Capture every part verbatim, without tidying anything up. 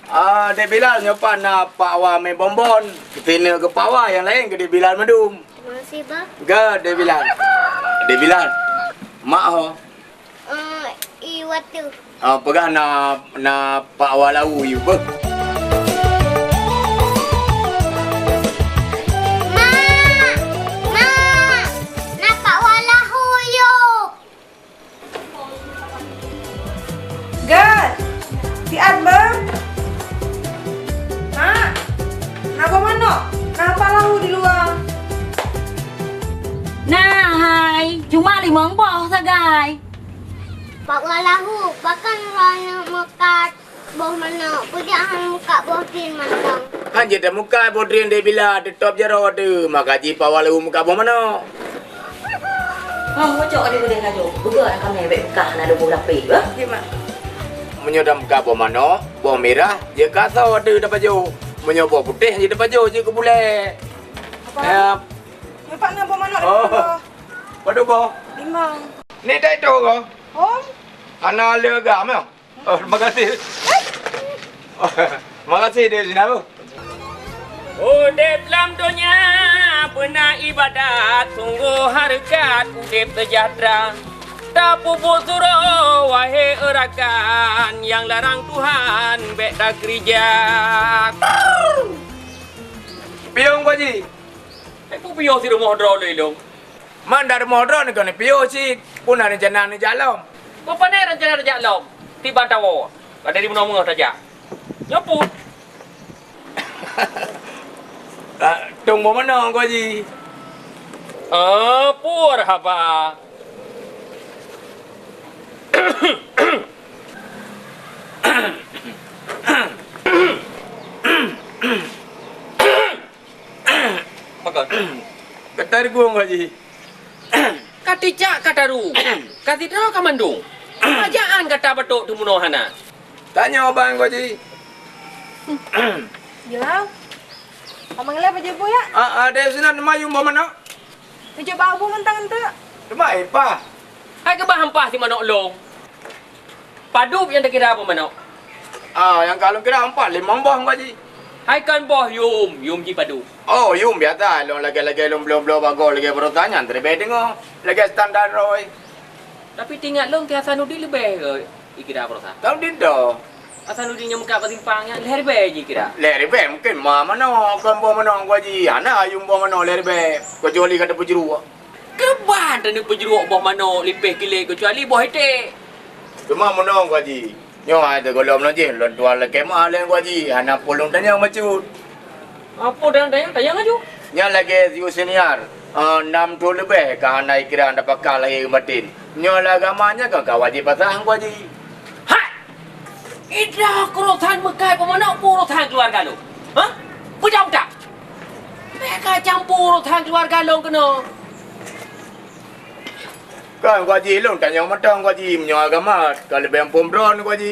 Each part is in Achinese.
Ah, Dek Bilal, nyoe pat na Pak Wa mé bonbon. Sinoe keu Pak Wa, nyang laén keu Dek Bilal mandum. Terima kasih, Bah. Ga, Dek Bilal. Dek Bilal. Mak ho. Eh, i watèe. Ah, peugah na, na Pak Wa lau yue beuh. Mak! Mak! Na Pak Wa lau yue. Gat! Siat beuh! Mak! Na boh manok? Na Pak Lahu di luwa? Na hai, cuma limong boh sagai. Pak Wa lahu, pakon droeneuh meukat boh manok, peue jeuet han meukat boh drien mantong? Han jeuet tameukat boh drien, Dek Bilal, teutôb jaroe teuh, maka jih Pak Wa lahu meukat boh manok. Hah, bocok ada geude laju. Beugöt dah kamè bèk peugah na lubôh lapéh, beuh. Meunyoe tameukat boh manok, boh mirah, jeuet keu asoe teuh tapajoh. Meunyoe boh putéh, jeuet tapajoh, jeuet keu bulèe. Apa? Ya. Nyoe pat na boh manok. Oh. Padum boh? Limong. Ni tai tu ko? Hom. Hana le agam ya? Oh, terima kasih. Terima kasih, Dek Zina. Udép lam donya beuna ibadat, sunggoh hareukat udép seujahteura. Tapeubuet surôh, wahé e rakan, nyang larang Tuhan bèk takeurija. Piôh, Pak Ji. Eh, peue piôh si rumoh droe lé lôn? Man, dari rumoh droeneuh kon piôh cit, peue na reuncana neujak lom? Peue pane reuncana neujak lom? Tiban tawoe, ka dari meunoe meungoh tajak. Nyoe peue? Ah, tông boh manok, Teungku Haji. Ah, peue haba? Pakon? Ka tarueng, Teungku Haji. Ka tijak ka taru. Ka sidroe ka mandum. Peurajaan gata batok teumeunoe hana. Tanyoe ban, Teungku Haji. Jeulaih. Abang Lé baju bu ya? Ah, ah, deh sinan teuma yum boh manok. Tujuk bak bu mantong enteuk. Teuma ipah. Hai keubah ampah si manok lôn. Padub nyang takira boh manok? Ah, nyang ka lôn kira empat, limong boh, Teungku Haji. Hai kon boh yum, yum jih padub. Oh, yum biasa. Lôn lagèe-lagèe lôn bloe-bloe bagoe lagèe baroesa nyan, teuleubèh teungoh. Lagèe standar droe. Tapi teuingat lôn keu Hasanuddin leubèh keu jikira baroesa. Hasanuddin toh? Hasanuddin nyang meukat bak simpang nyan, lhèe ribèe jikira. Lhèe ribèe mungken ma manok, kon boh manok, Teungku Haji. Hana yum boh manok lhèe ribèe, keucuali ka tapeujruek. Keuban taneuk peujruek boh manok lipéh kilé keucuali boh iték. Teuma meunoe, Teungku Haji, nyoe hai teugohlom lôn jih, lôn tuan lakèe meu'ah lé, Teungku Haji, hana peue lôn tanyong bacut. Apa dan tanyong, tanyong laju. Nyan lagèe Yusniar, eh, nam thôn leubèh ka hana ikira tapakah lahé baten. Nyoe lam agama nyan kon ka wajéb pasah, Teungku Haji. Hai! Idroe keu urosan meukat boh manok peue urosan keuluwarga lôn? Hah? Peujaweueb that! Bèk ka campur urosan keuluwarga lôn keunoe. Kon, Teungku Haji, lôn tanyong mantong, Teungku Haji, meunyoe agama ka leubèh muphom droeneuh, Teungku Haji.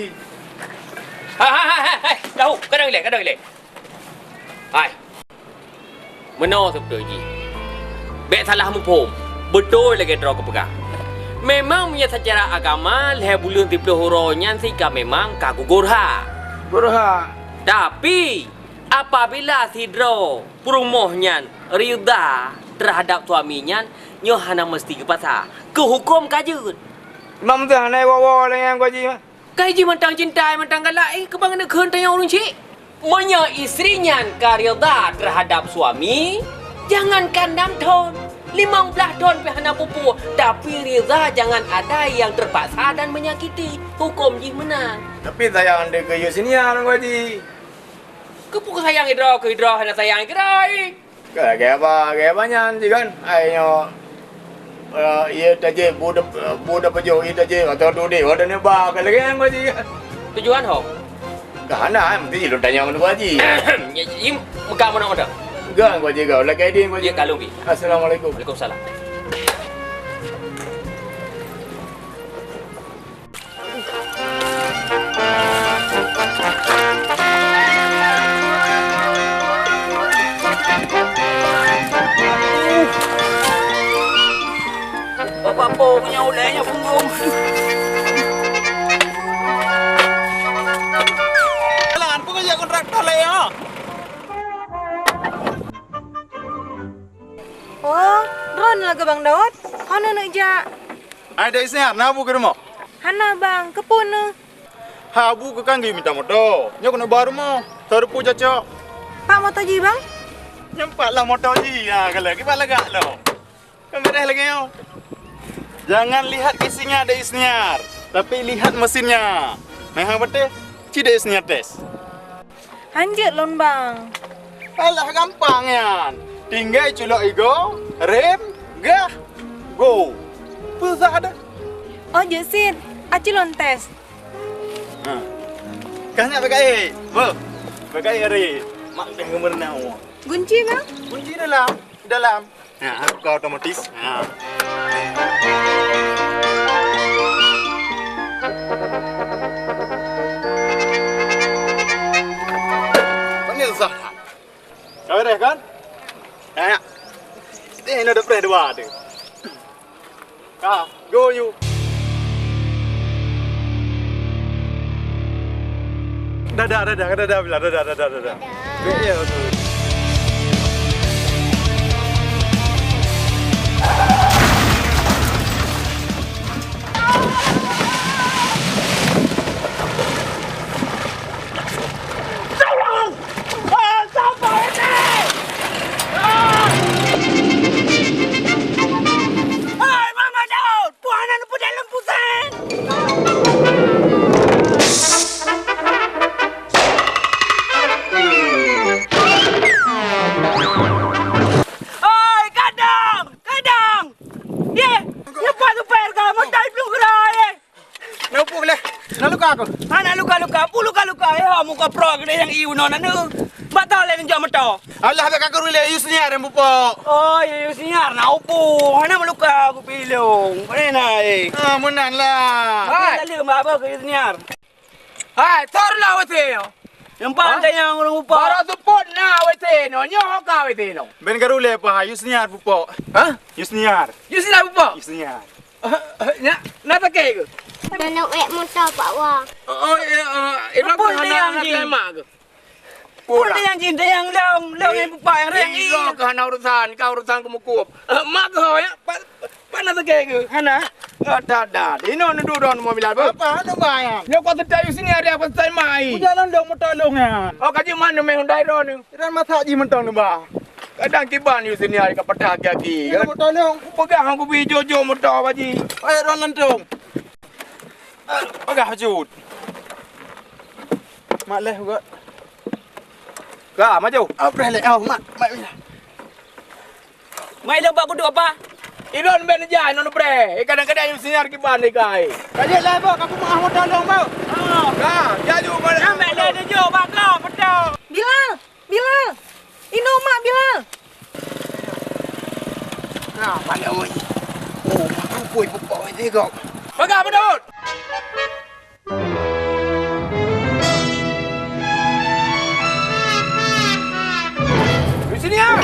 Hai, hai, hai, hai, hai. Lahu, kadang ilèe, kadang ilèe. Hai. Meunoe seubeutôi jih. Bèk salah muphom. Beutôi lagèe droe kapeugah. Memang meunyoe seucara agama, lhèe buleuen siplôh uroe nyan sit ka memang ka gugor hak. Gugor hak. Tapi, apabila sidroe peurumoh nyan ridha teuhadap suami nyan, nyoe hana meuseuti geupaksa. Keu hukôm ka jeuet. Imam teuh hana iwoe-woe lé nyan, Teungku Haji, mah. Kai jih mantong cinta, mantong galak, eh, keuban neukheun tanyong ureueng chik. Meunyoe istri nyan ka ridha teuhadap suami, jangankan nam thôn, limong blaih thôn pih hana peue-peue, tapi ridha jangan ada yang terpaksa dan menyakiti. Hukôm jih meunan. Tapi sayang deh keu Yusniar, Teungku Haji. Keupeue sayang idroe keu idroe hana sayang keu droe? Ka lagèe haba, lagèe haba nyan jih kan. Ai nyoe, eh, ié tajép, bu da-, bu dapajoh ié tajép, atau dudek, oh, dan ba ka lagèe nyan, Teungku Haji. Tujuan ho? Ka hana, mesti lôn tanyong Teungku Haji. Nyan, nyan, meuka meunoe-meunoe. Ga, Teungku Haji, ga. Lagèe idin, Teungku Haji. Ya, ka lôn pi. Assalamualaikum. Waalaikumsalam. Bapak po punya ulai nya punggong. Keu Bang Daud, hana neuk jak. Hai Dek Isniar, na bu keu rumoh? Hana Bang, keupeue neuh? Ha bu keu kan geuyue mita moto. Nyoe keuneuk ba rumoh, teurepu cocok. Pak moto jih Bang? Nyoe pat lah moto jih, ha kalau kiban lagak lom. Kan beres lagèe nyoe. Jangan lihat casingnya Dek Isniar, tapi lihat mesinnya. Nah, hang patéh, ci Dek Isniar tes. Hanjeuet lôn Bang. Alah gampang nyan. Tinggai culok igo, rem, gas, go. Peue sah deh. Oh jeuet sit, aci lôn tes. Ha. Kah nyak bagaih. Beuh. Bagaih hari. Mak dah geumeureunau. Gunci Bang? Gunci dalam. Dalam. Ha, buka otomatis. Ha. Kan ni susah. Kau dah kan? Ha. Ini ada preh dua tu. Ha, go you. Dadah, dadah, dadah, dadah, dadah, dadah, dadah. Dadah. Bèk ya tu. Hai, Mama Daud! Tuhan aneuk peudaleuem puseng! Oi, kadang! Kadang! Ye, lepas tu payah kau, mata belum gerai, eh! Na upu leh. Na luka aku. Ha, na luka-luka. Pu luka-luka. Eh, ha, muka pro gede nyang iu non anu. Bak tau leh nunjuk moto. Alah, bèk kaku rulé, Yusniar nyang pupok. Oh, ya, Yusniar. Na upu. Hana meuluka aku pilong. Mana na, eh? Ah, meunan lah. Hai. Lalu, mbak apa ke Yusniar? Hai, tor lah wete yo. Nyang pan tayang urang upa. Baru tu pun na wete no. Nyoh ka wete no. Ben garu lé pa Yusniar pupok. Ha? Yusniar. Yusniar pupok? Yusniar. Nyak, na pakai ke? Dalam wek motor Pak Wa. Oh, eh, eh, eh, Apa apa dia hana yang hana jin? Lemak ke? Pun Pura. Dia yang jin, dia yang long, long yang bupak yang reng. Iro ke hana urusan, kau urusan kumukup. Eh, mak kau ya, pa, pa na pakai ke? Hana? Ada, ada. Ino nudu don mau bilal, Bu. Apa anu bayang? Nyo kau sedai sini hari apa sedai mai? Ujalan dong motor long ya. Oh, kaji mana meh Hyundai ron ni? Ron masak ji mentong ni, bah. Kadang kiban yu sini hari ka patah kaki. Ini kan? Motor long. Pegang aku bi jojo motor, Pak Ji. Ayo, ron lantong. Pagah jut. Mak leh gok. Ka, maju. Oh, breh leh. Oh, mak, mak. Mai lé bak kuduk apa? Ilôn ben jai non breh. Eh, kadang-kadang yu sinyar kiban di kai. Ka jeuet lé bak, aku maah motor long bak. Ha. Ka, jaju bak. Nyang mek lé tujoh bak ka motor. Bilal, Bilal. Inoe mak Bilal. Nah, mana oi? Oh, mak aku pui pupok itu kok. Pegang bedot. Di sini ah.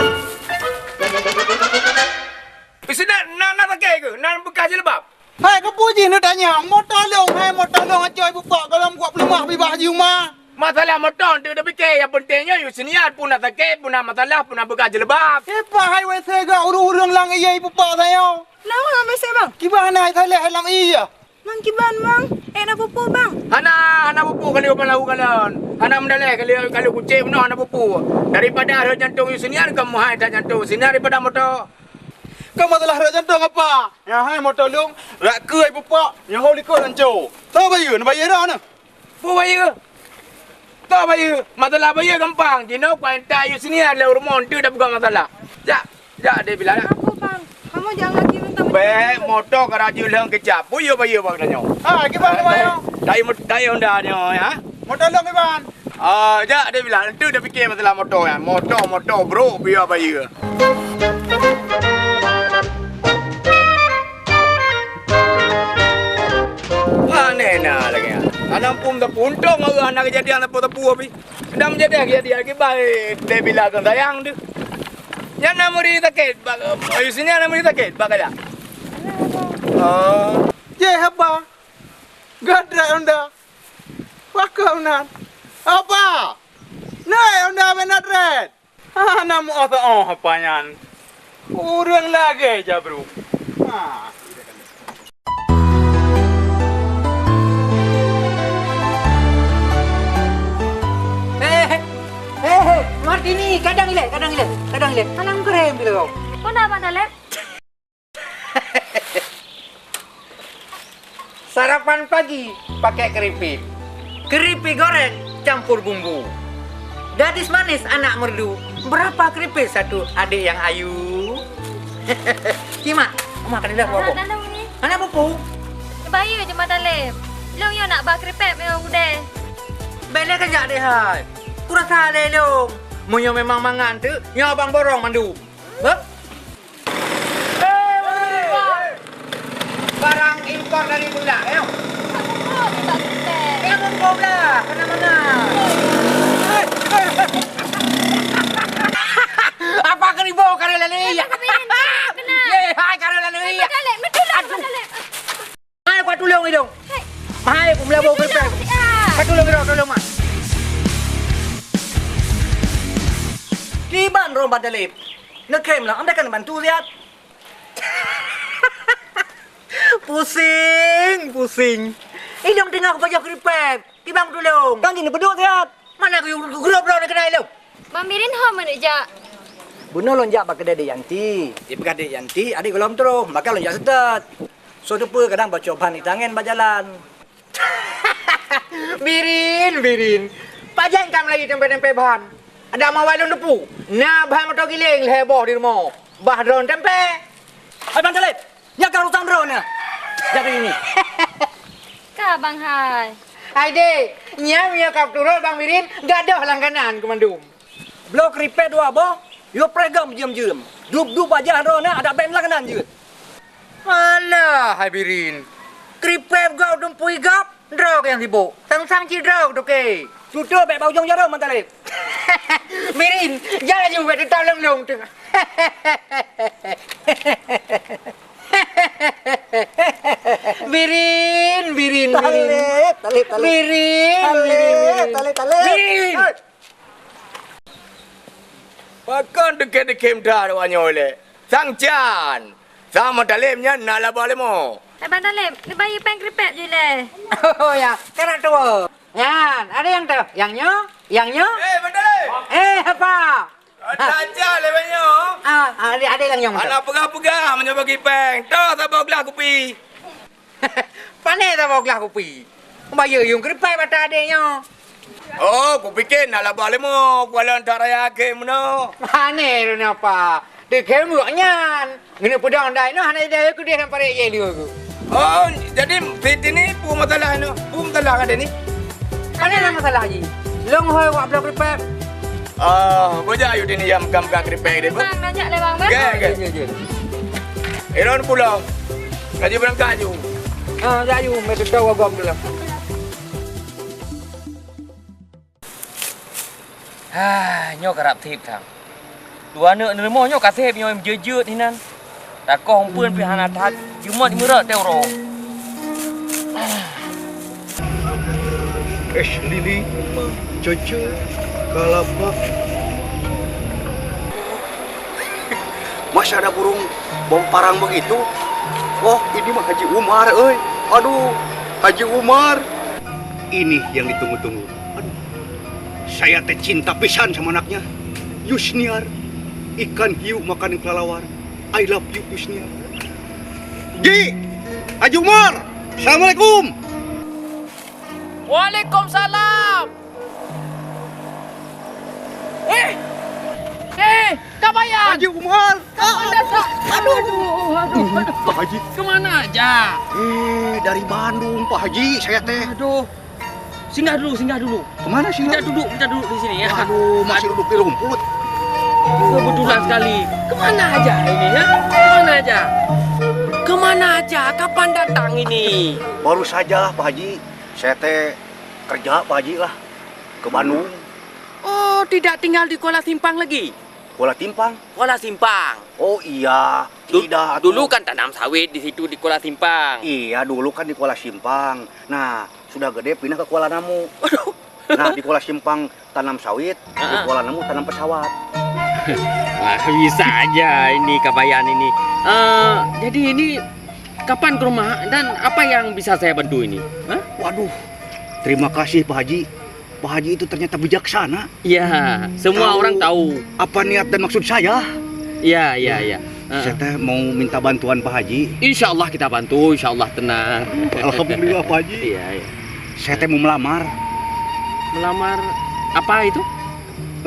Di sini na na pakai ke? Na bekas jilbab. Hai, keupeue jih neutanyong? Motor long, hai motor long acoe bubak gohlom kuat peuleumah bibah jih uma. Masalah motor tu dah fikir, yang penting nyoe yu siniat pun nak sakit, pun nak masalah, pun nak bekas jilbab. Siapa hai wese ga ureueng-ureueng lang ié bubak sayo? Nama nama saya bang? Kiban hai saleh lam ié. Mang kiban bang, eh na pupu bang. Hana, hana pupu kali upan lahu kalon. Hana mendaleh kali kalau kucing meunoe hana pupu. Daripada rot jantung yu siniat kamu hai tak jantung siniat daripada motor. Kau masalah rot jantung apa? Yang hai motor long, rak keu ai pupak, yang hau likot anco. Tahu bayu, nak bayu dah na. Pu bayu. Tahu bayu, masalah bayu gampang. Jino kuai entai yu sini ada rumah tu dah bukan masalah. Jak, jak dia bilang. Apa bang? Kamu jangan lagi minta. Bek motor ka raju lheueng kecap. Pu yo bayu bang tanyo. Ha, kiban bayu? Dai mot-, dai Honda nyo ya. Motor long kiban. Ah, jak dia bilang, tu dia fikir masalah motor kan. Motor, motor, bro, biar bayar. Aneh nah lagi. Anak pun tak untung aku anak kejadian apa tepu api. Dah menjadi kejadian ke baik. Dia bilang kan sayang tu. Yang nak muri sakit, bak, isinya nak muri sakit, bak kaya. Oh. Ye, apa? Gadra Honda. Pakam nan. Apa? Nai Honda Benatret. Ha, na meuoh-oh apa nyan? Ureueng lagèe jabrôk. Ha. Hei, hei, hei, Martini, kadang ilèe, kadang ilèe, kadang ilèe. Alang keureum bila kau. Peue na, Bang Daleb? Sarapan pagi pakai keripik. Keripik goreng campur bumbu. Gadis manis anak merdu, berapa keripik satu adik yang ayu? Simak, Uma kan dah buat. Anak dalam ni. Anak buku. Bayu je mata lem. Long yo nak ba keripik memang udah. Bela kerja deh hai. Kurasa deh long. Meunyo memang mangan tu, nyo abang borong mandum. Beuh? Barang impor dari Bulak, ya? Ya, bungkôh belah, kena mangat. Apa keribu kali lalu, ya? Ye, hai, kali lalu, ya. Aduh. Hai, kuat tulung idong. Hai, aku melabu keripik. Kuat tulung idong, tulung, Mak. Kiban roh Bang Dalib. Ngekem lah, anda kan bantu siat. Pusing, pusing. Ilong tengah kupajoh keripik. Kiban tulung. Kan jini beduk siat. Mana aku grup lo nak kenal ilong? Bang Mirin ho meuneuek jak? Bunoe lôn jak bak keudè Dek Yanti. Ipeugah Dek Yanti, adik gohlom troh, maka lôn jak seutôt. Soe teupeu kadang bacoe ban itangen bak jalan. Birin, Birin. Pajan ka meulayeue tempe-tempe ban. Ada mawai lôn teupeu. Na ban moto giléng lhèe boh di rumoh. Bah droen tempe. Hai Bang Taleb, nyak ka rusang droen na. Jadi ini. Ka Bang hai. Hai deh, nyan meunyoe ka turot Bang Birin, gadoh langganan keumandum. Bloe keripik dua boh, yue preh gam jeuem-jeuem. Dup-dup bajah droeneuh adak bèk langganan jeuet. Alah, hai Birin. Keripik gop dumpui gop, droe nyang sibok. Sang-sang cit droe tukè. Tutoe bèk bak ujong jaroe, Mang Taleb. Birin, jak laju bèk teutap lông-lông teuk. Birin, Birin, Birin. Taleb, Taleb, Taleb. Birin, Taleb, Birin, Taleb, Birin. Taleb. Birin. Hei. Pakon deukem-deukem that awak nyoe lé? Sang can. Sang Mang Taleb nyan na laba leumo. Eh, Bang Taleb, neubayeue péng kripek jih lé. Oh, ya. Kan nak tuwo. Nyan, ada nyang teuh. Nyang nyoe? Nyang nyoe? Eh, Bang Taleb. Eh, apa? Ada aja lé banyak. Ah, ah, ada, ada nyang nyoe. Anak peugah-peugah meunyoe bagi péng. Toh saboh glah kupi. Pane saboh glah kupi. Bayeue yuem keuripai bak ata adé nyoe. Oh, kupike na laba leumo, kuala that raya akhé meunoe. Pane droeneuh apa? Dikhem gok nyan. Ngeuneuk peudong dai noh hana idai keudeh dan parek ye leu. Oh, jadi Siti ni peue masalah noh? Peue masalah ngon adé ni? Pane na masalah jih? Lôn hôi wak bloe keuripai. Ah, bajak ayue dini nyang meukam-meukam keuripai deh, Bu. Bang, nanya lé Bang, Bang. Oke, oke. Jeuet, jeuet. Iron pulang. Laju beurangkat aju. Ah, laju, meuteudong agam dulu. Hah, nyoe karab sép sang. Dua aneuk neurumoh nyoe ka sép nyoe meujeuet-jeuet hinan. Takoh umpeuen pih hana that, jumôt meurot teuh uroe. Es lili, cece, kalapa. Masih ada burung bong parang begitu? Oh, ini mah Haji Umar, euy. Aduh, Haji Umar. Ini yang ditunggu-tunggu. Aduh, saya teh cinta pisan sama anaknya. Yusniar, ikan hiu makan kelelawar. I love you, Yusniar. Ji, Haji Umar, assalamualaikum. Waalaikumsalam. Eh, eh, Kak Bayan. Haji Umar. Kak Bayan, Kak. Aduh, aduh, aduh, aduh. Pak Haji. Kemana aja? Eh, dari Bandung, Pak Haji, saya teh. Aduh. Singgah dulu, singgah dulu. Kemana singgah? Kita duduk, kita duduk di sini ya. Waduh, masih duduk di rumput. Kebetulan sekali. Kemana aja ini ya? Kemana aja? Kemana aja? Kapan datang ini? Baru saja, Pak Haji. Saya teh kerja, Pak Haji lah. Ke Bandung. Oh, tidak tinggal di Kuala Simpang lagi? Kuala Timpang? Kuala Simpang. Oh iya, Du-, tidak atuh. Dulu kan tanam sawit di situ di Kuala Simpang. Iya, dulu kan di Kuala Simpang. Nah, sudah gede pindah ke Kuala Namu. Waduh. Nah, di Kuala Simpang tanam sawit, di Kuala Namu tanam pesawat. Wah, bisa aja ini Kabayan ini. Eh, jadi ini kapan ke rumah dan apa yang bisa saya bantu ini? Hah? Waduh, terima kasih Pak Haji. Pak Haji itu ternyata bijaksana. Ya, semua Tahu orang tahu. apa niat dan maksud saya. Ya, ya, ya. Heeh. Saya teh mau minta bantuan Pak Haji. Insya Allah kita bantu, insya Allah tenang. Alhamdulillah Pak Haji. Iya, iya. Saya teh mau melamar. Melamar apa itu?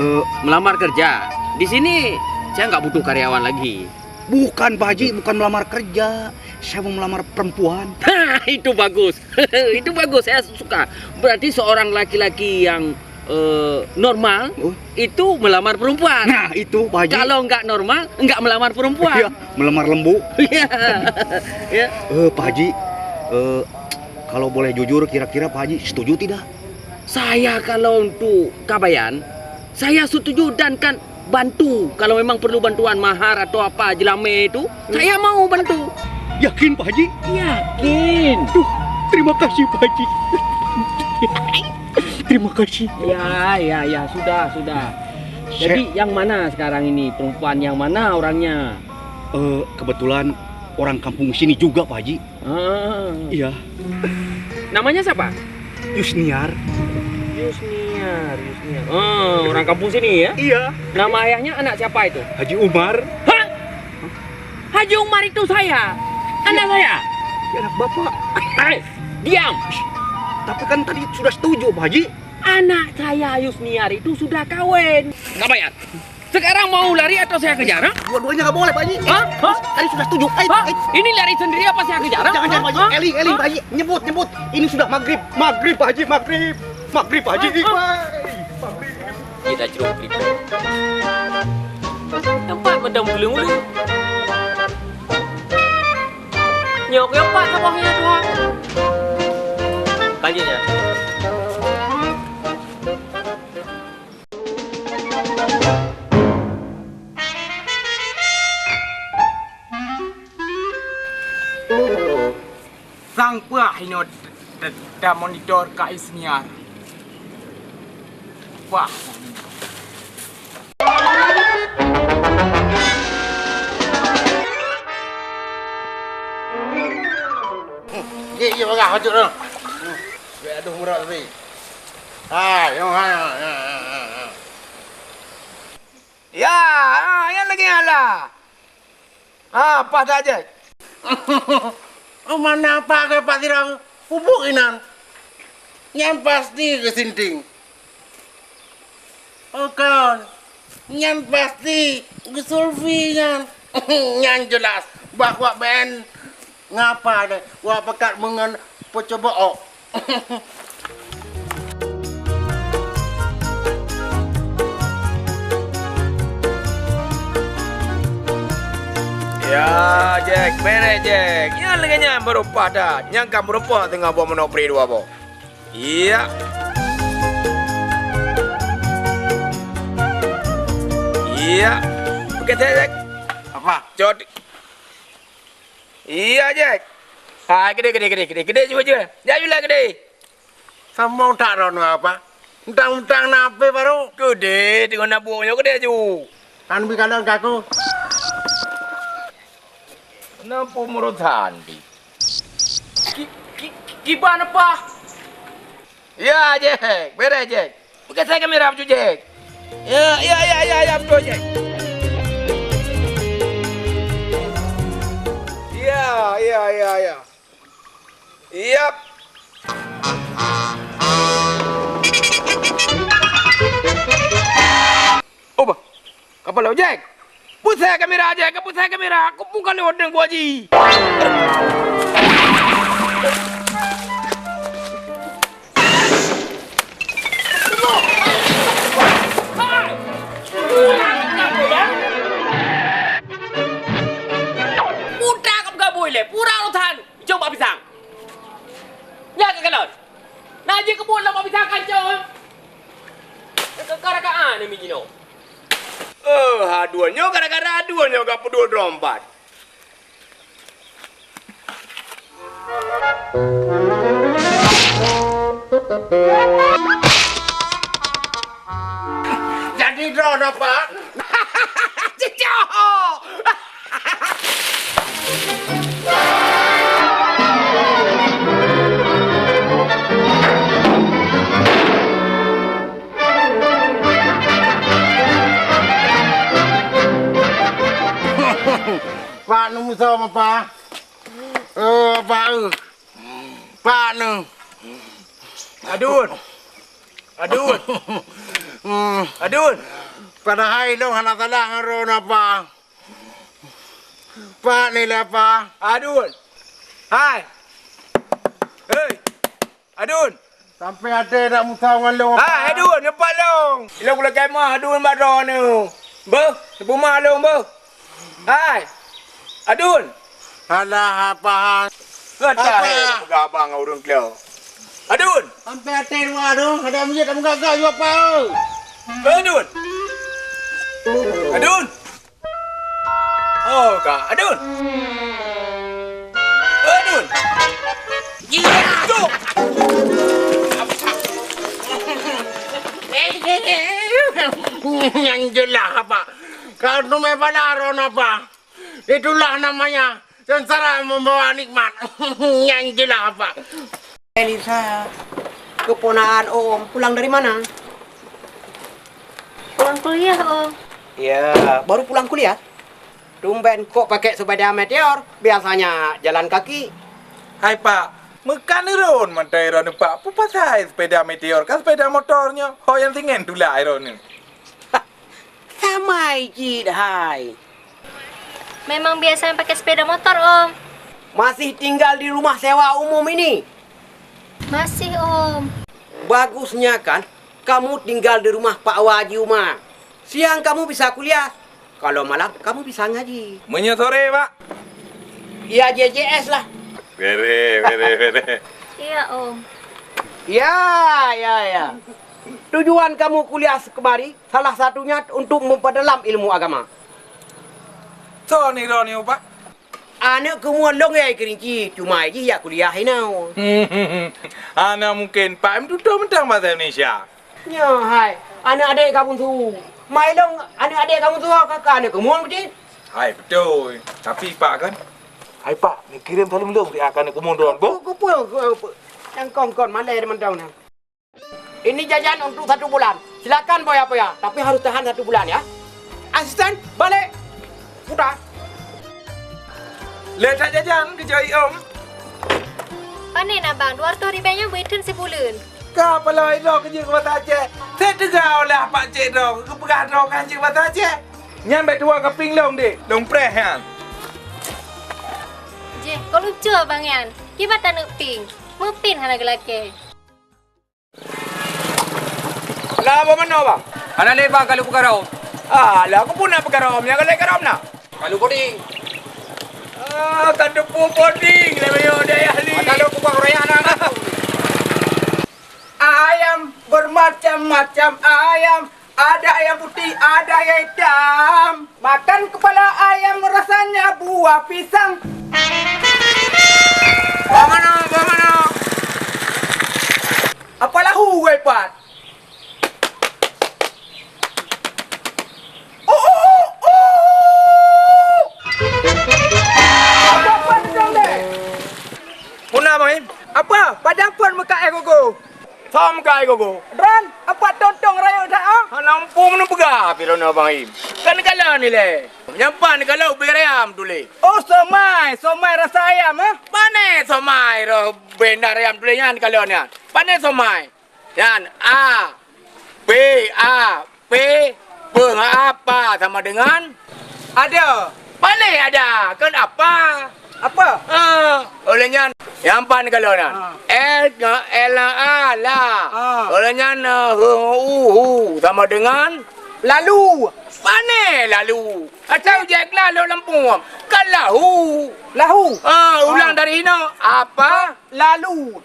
Eh, Melamar kerja. Di sini saya nggak butuh karyawan lagi. Bukan Pak Haji, bukan melamar kerja. Saya mau melamar perempuan. Itu bagus. Itu bagus, saya suka. Berarti seorang laki-laki yang eh, normal Oh. itu melamar perempuan. Nah, itu Pak Haji. Kalau nggak normal, nggak melamar perempuan. Iya, melamar lembu. Iya. Ya. Eh, Pak Haji, eh, kalau boleh jujur, kira-kira Pak Haji setuju tidak? Saya kalau untuk Kabayan, saya setuju dan kan bantu. Kalau memang perlu bantuan mahar atau apa jelame itu, saya mau bantu. Yakin Pak Haji? Yakin. Duh, terima kasih Pak Haji. Terima kasih. Ya, ya, ya, sudah, sudah. Jadi, Saya yang mana sekarang ini? Perempuan yang mana orangnya? Eh, kebetulan orang kampung sini juga, Pak Haji. Ah. Iya. Namanya siapa? Yusniar. Yusniar, Yusniar. Oh, orang kampung sini ya? Iya. Nama ayahnya anak siapa itu? Haji Umar. Hah? Haji Umar itu saya. Anak saya. Ya, anak Bapak. Eh, diam. Tapi kan tadi sudah setuju, Pak Haji. Anak saya Yusniar itu sudah kawin. Kabayan. Sekarang mau lari atau saya kejar, ha? Dua-duanya nggak boleh, Pak Haji. Hah? Hah? Tadi sudah setuju. Ayo, Hah? ayo. Ini lari sendiri apa saya kejar, ha? Jangan, jangan, Pak Haji. Hah? Eling, eling, Hah? Pak Haji. Nyebut, nyebut. Ini sudah maghrib. Maghrib, Pak Haji. Maghrib. Maghrib, Pak Haji. Hah? Hah? Maghrib. Kita jeruk beri. Tempat macam bulu-bulu. Nyok, nyok, Pak, saboh nya, Tuhan. Lanjutnya. Sang peue inoe ta-, ta-, tamonitor keu Isniar. Wah. Ye, ye, bagah, bacut tu. Biar aduh murah tapi. Hai, yo, hai, hai, hai, hai. Ya, ha, nyan lagèe nyan lah. Ha, paih that jih. Mana apa ke Pak Tirang pupuk inan? Nyan pasti ke sinting. Oh, kon. Nyan pasti ke Sulfi nyan. Nyan jelas. Bah wak ben. Ngapa deh? Wak pekat mengen pecoba ok. Ya, Jack, beres, Jack. Nyan lagèe nyan baru paih that. Nyan ka meurumpok teungoh boh manok pri dua boh. Iya. Iya. Oke, Jack. Apa? Cot. Iya, Jack. Hai, keudéh, keudéh, keudéh, keudéh. Keudéh, cuba, cuba. Jak, cuba, keudéh. Sambông that droeneuh apa? Mentang-mentang na H P baru. Keudéh, teungoh na buet nyoe keudéh ju. Kan bri kalon keu aku. Kenapa meureutan di? Ki, ki, kiban apa? Ya, Jack. Beres, Jack. Pakai saya kamera, Abang Jack. Ya, ya, ya, ya, ya, betul, Jack. Ya, ya, ya, ya. Yap. Oh, bah. Kapal laut, Jack. Pusat kamera, Jack. Pusat kamera. Aku pun kalau orang gua ji. Putra kamu gabui le, pura urusan. Jom bak pisang. Nyan ka kalon. Nah, jih kebun lam bak pisang kancong. Ka-, ka-, ka-, ka-, ah, ni mijinoe. Eh, aduh, nyoe gara-gara aduh nyoe ka peuduek droe empat. Jadi droe dapat. Pak nu musoh apa? Eh, apa, eh? Pak nu. Adun. Adun. Hmm. Adun. Padahai lôn hana salah ngon droeneuh apa. Pak ni lah apa? Adun. Hai. Hei. Adun. Sampai até dak musoh ngon lôn apa? Hai, Adun, neupat lôn. Ilôn kulakèe meuh Adun bak droeneuh. Beuh, neupeumeuh lôn beuh. Hai. Adun. Alah, apa? Gata Apa? He, peugah abang ngon ureueng klo. Adun. Sampai até dua Adun, ada meujeut dak meugagah jua apa? Adun. Adun. Oh, ka. Adun. Adun. Nyang jeulaih apa? Kau tu meh bala ron apa? Itulah namanya sengsara membawa nikmat. Nyang jeulaih apa? Elisa, keponakan Om, pulang dari mana? Pulang kuliah, Om. Ya, baru pulang kuliah? Tumben kok pakai sepeda meteor, biasanya jalan kaki. Hai Pak, meukan iron mantong iron Pak, peue pasai sepeda meteor ka sepeda motor nyoe, ho nyang singen tulak iron nyoe. Samai cit hai. Memang biasanya pakai sepeda motor, Om. Masih tinggal di rumah sewa umum ini? Masih, Om. Bagusnya kan, kamu tinggal di rumah Pak Waji Uma. Siang kamu bisa kuliah, kalau malam kamu bisa ngaji. Meunyoe sore, Pak? Ya, J J S lah. Bere, bere, bere. Iya, Om. Ya, ya, ya. Tujuan kamu kuliah kemari salah satunya untuk memperdalam ilmu agama. Soe nirôn nyoe, Pak? Aneuk keumuen lôn ya Kerinci, cuma jih jak kuliah inoe. Hana mungken, Pak, em tutoe mantong bahasa Indonesia. Nyoe hai, aneuk adék ka bunsu. Mai lôn aneuk adék ka bunsu, ka, ka aneuk keumuen beutôi. Hai, beutôi. Tapi, Pak, kan? Hai, Pak, neukirém saleuem lôn siat keu aneuk keumuen droen, boh. Ku, ku, ku, ku, ku. Nyang kon-kon malèe mantong nyan. Ini jajan untuk satu bulan. Silakan, Boy Apoya, tapi harus tahan satu bulan, ya. Asisten, balik. Putar. Lé that jajan keu jih, Om. Pane na, Bang? Dua reutôh ribèe nyan beu itheun sibuleuen. Ka paloe droe keu jih keu basa Aceh. Seb teuga olah pak cék droe, geupeugah droe kan cék basa Aceh. Nyan bèk tuwoe keu pieng lôn, Dek. Lôn preh nyan. Jeh, kok lucu abang nyan. Kiban taneuk pieng. Meupin hana geulakèe. Lah, boh manoe, Bang? Hana lé, Bang, ka lheueh peukarôm. Alah, keupeue na peukarôm? Nyang ka lheueh karôm na? Ka lheueh bodi. Ah, ka teupeu bodi, lé miyueb dayah li. Mata lôn kupak raya na. Ayam bermacam-macam ayam, ada yang putih, ada yang hitam. Makan kepala ayam rasanya buah pisang. Boh manoe, boh manoe. Apa lahu, weh, Pat? Oh, oh, oh, oh. Apa, Pat, sedang deh? Peue na, Bang Im? Apa? Padang pun meuka éh gogo. Sam kai gogo. Droen, apa tontong rayeuk that, ah? Hana muphom neupeugah pih droeneuh Bang Im. Kan kalon ilèe. Nyang pan kalon ubé ayam tuléh. Oh, somai, somai rasa ayam, ah? Pane somai roh benda ayam tuléh nyan kalon nyan. Pane somai. Nyan A, P, A, P, peue ngon apa sama dengan? Ada. Pane ada, kan apa? Apa? Ah, oleh nyan, nyang pan kalon nyan. Ah. L ngon L, A, la. Ah. Oleh nyan, eh, hu, hu, hu, sama dengan? Lalu. Pane lalu. Asai ujek lalu lam puang. Kan lahu. Lahu. Ah, ulang dari hino. Apa? Lalu.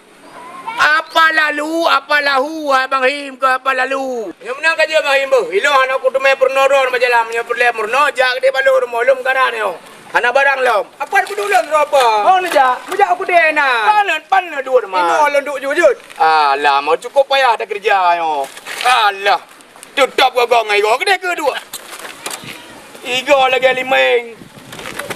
Apa lalu, apa lahu, hai Bang Him keu apa lalu? Nyoe meunan ka jeuet Bang Him beuh. Ilôn hana kuteumé peurunoe droe majalah, meunyoe peureulèe meurunoe jak keudéh bak lôn rumoh lôn meukaran nyoe. Hana barang lom. Apa peuduek lôn droe apa? Oh, neujak, meujak u keudéh na. Paneuk, paneuk duek teuma. Inoe lôn duek jujut. Alah, mau cukup payah takeureuja nyoe. Alah. Teutap gagong ngon igoe keudéh keu duek. Igoe lagèe limeng.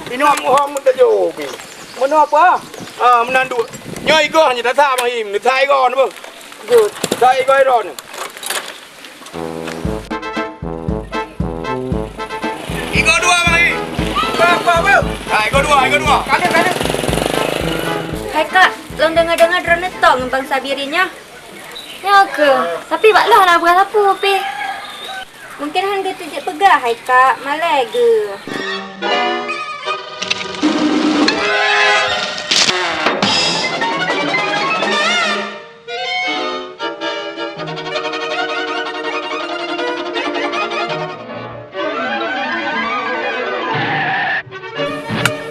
Inoe muhom meutajô pih. Meunoe apa? Ah, meunan duek. Nyoe igoe nyoe tasak Bang Im, tasak igoe nyoe beuh. Good. Tasak igoe droe nyoe. Igoe dua Bang Im. Apa, apa, apa? Hai, go dua, hai, go dua. Hai kak, lôn deungoe-deungoe droeneuh tong ngon bansa Bireuen nyoe. Nyoe keuh, tapi bak lôn hana peugah sapeue pih. Mungken han geuteujeuet peugah hai kak, malèe geuh.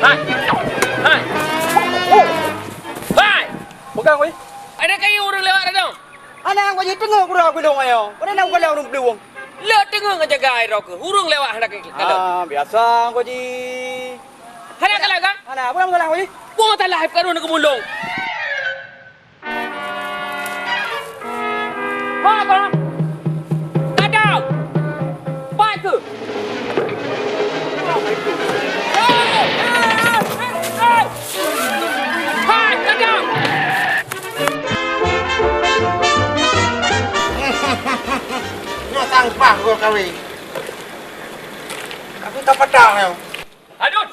Hai! Hai! Hai! Peugah weh! Ada kayu ureueng lewat datang. Aneuk geuh jih teungoh kura gulong ayo. Pada nak kala ureueng peulueng. Le teungoh ngejaga air roke. Ureueng lewat hana kala. Ah, biasa geuh jih. Hana kala kan? Hana, apa masalah geuh jih? Apa masalah hai peukaru nak kemulung? Ho, ko! Gadang! Pai keuh! Hai, gadang! Nyoe sang pah gol kawé. Aku tak patah nyoe. Adun!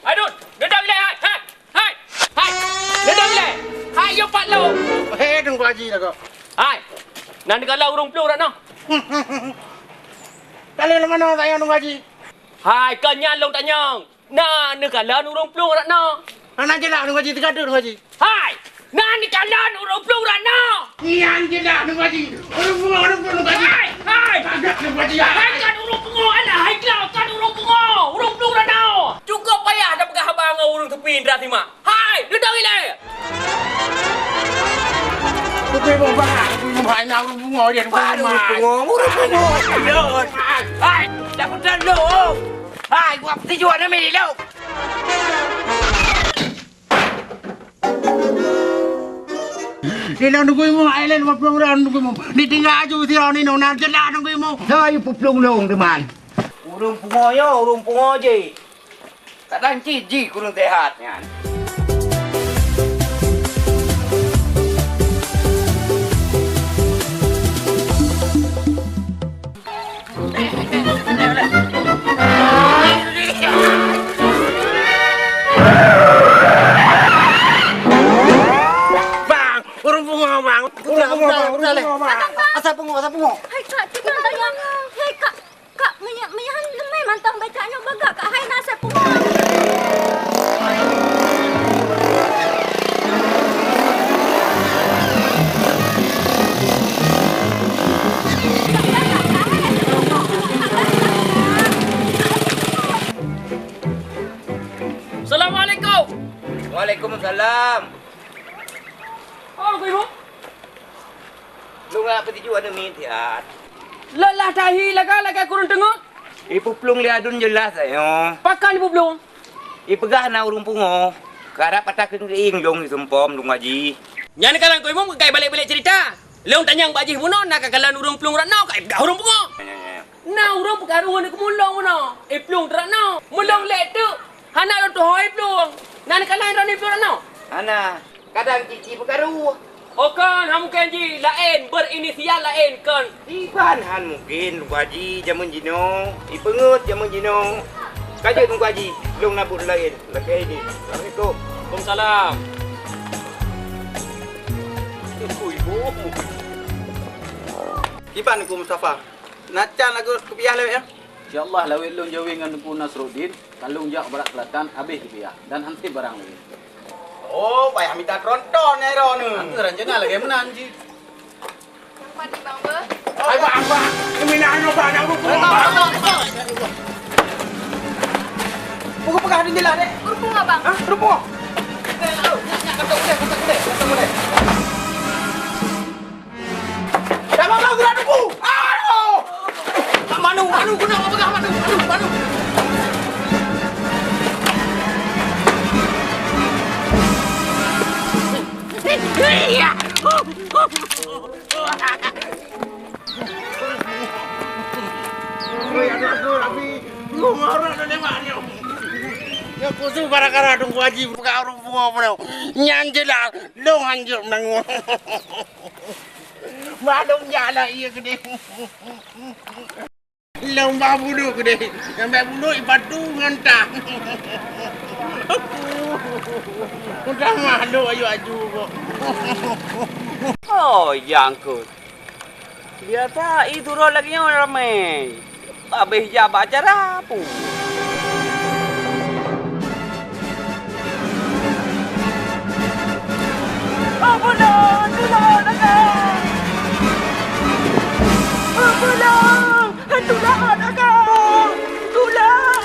Adun! Deunang ilèe, hai! Hai! Hai! Hai! Deunang ilèe! Hai, yue pat lôn! Hei, Teungku Haji dah kok. Hai! Na neukalon ureueng plueng rot noe? Kalon lam manoe sayang Teungku Haji? Hai, kon nyan lôn tanyong. Na neukalon ureueng plueng rot noe? Hana jeulaih Teungku Haji, teuka Teungku Haji. Hai! Na neukalon ureueng plueng rot noe? Nyan jeulaih Teungku Haji. Ureueng plueng, ureueng plueng Teungku Haji. Hai! Hai! Tagak Teungku Haji, hai! Hai, kon ureueng pungo, alah, hai, kon ureueng pungo. Ureueng plueng rot noe. Cukup payah tapeugah haba ngon ureueng teupie indra simak. Hai, deunang ilèe! Teupie boh bah, teupie boh bah, na ureueng pungo dia, ureueng pungo. Ureueng pungo, ureueng pungo. Hai, dah beutôi lôn. Hai, buat tujuan nami lôn. Di dalam nunggu imu, ai lain lima puluh orang nunggu imu. Di tinggal aju sira ni nong nan jelah nunggu imu. Hai peuplong long teman. Ureueng pungo yo, ureueng pungo je. Kadang cit jih kureueng sehat nyan. Bang, ureueng pungo, Bang. Ureueng pungo, Bang. Ureueng pungo, Bang. Asai pungo, asai pungo. Hai, Kak, tinggai tayang. Hai, Kak. Kak, meunyo-, meunyo han leumeh mantong bèe kak nyoe bagak kak hai na asai pungo. Assalamualaikum. Waalaikumsalam. Oh, Ibu. Lôn hana peutijok aneuk miet siat. Lôn lah tahi lagèe-lagèe kureueng teungoh. Ipeuplong lé aduen jeulaih tanyoe. Pakon ipeuplong? Ipeugah na ureueng pungo. Karab ata keuneuk ieng lôn iseumpom lôn ngaji. Nyan kalon keu imum kai balek-balek ceurita. Lôn tanyong bak jih bunoe na kakalon ureueng plueng rot noe, kai peugah ureueng pungo. Ya, ya, ya. Na ureueng peukaru ngon keumeulong bunoe. Iplueng teurot noe. Meulong lé teuk. Hana lôn tuho iplueng. Na neukalon droeneuh iplueng rot noe? Hana. Kadang cit jih peukaru. Oh kon, han mungken jih, laén, berinisial laén kon. Iban han mungken, Teungku Haji, jameun jinoe, ipeungeut jameun jinoe. Ka jeuet Teungku Haji, lôn na buet laén, lakèe ini. Assalamualaikum. Waalaikumsalam. Ibu, ibu. Kiban Teungku Mustafa? Na can lagoe kupiah lewat ya? Insya Allah lawét lôn jawé ngon Teungku Nasruddin. Ka lôn jak barat keulatan, habéh kupiah dan hanté barang lagèe. Oh, payah mita tronton nyan droeneuh. Hanté rencana lagèe meunan jih. Hai, Bang, Bang. Kami nak anu, Bang, nak ureueng pungo, Bang. Buku peugah di jelas, dek. Ureueng pungo, Bang. Hah? Ureueng pungo? Dah bangun gerak tubuh. Aduh. Manu, manu, guna apa pegang manu? Manu, manu. Iya. Oi, aduh, aduh, Abi. Lu ngorok dah lewat ni. Ya, khusus gara-gara Teungku Haji buka ureueng pungo. Nyan jelas, long hanjeuet meunanggong. Maklum jalan iya gede. Lom bah bulu gede. Sampai bulu ipatu ngon tah. Udah malu ayu aju kok. Oh, jangkut. Biasa i turun lagi nyoe ramé. Habéh jak bak acara pun. Oh, tulông, tulông, tulông, tulông. Hantu lahat, Akang! Tulông!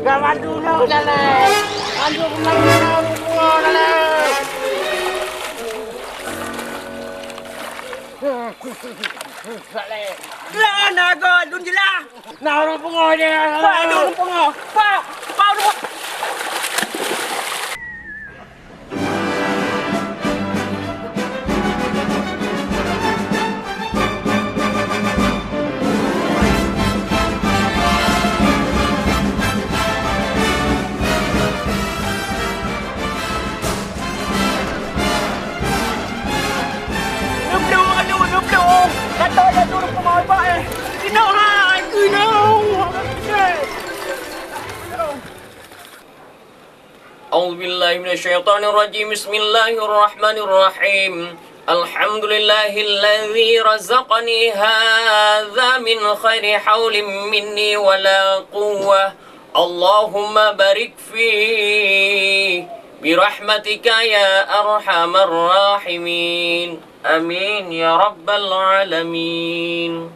Ka bantu ulôn, Saleh! Bantu keunoe, keunoe, keunoe, Saleh! Saleh! Lah, na göt, lôn jeulaih! Na ureueng pungo nyoe! Pak, na ureueng pungo! Pak! Pak, ureueng pungo! Neubloe, aneuk, neubloe! Gata, gata, neubloe, eh! Inoe hai, inoe! أعوذ بالله من الشيطان الرجيم. بسم الله الرحمن الرحيم. الحمد لله الذي رزقني هذا من غير حول مني ولا قوة. اللهم بارك فيه برحمتك يا أرحم الراحمين. آمين يا رب العالمين.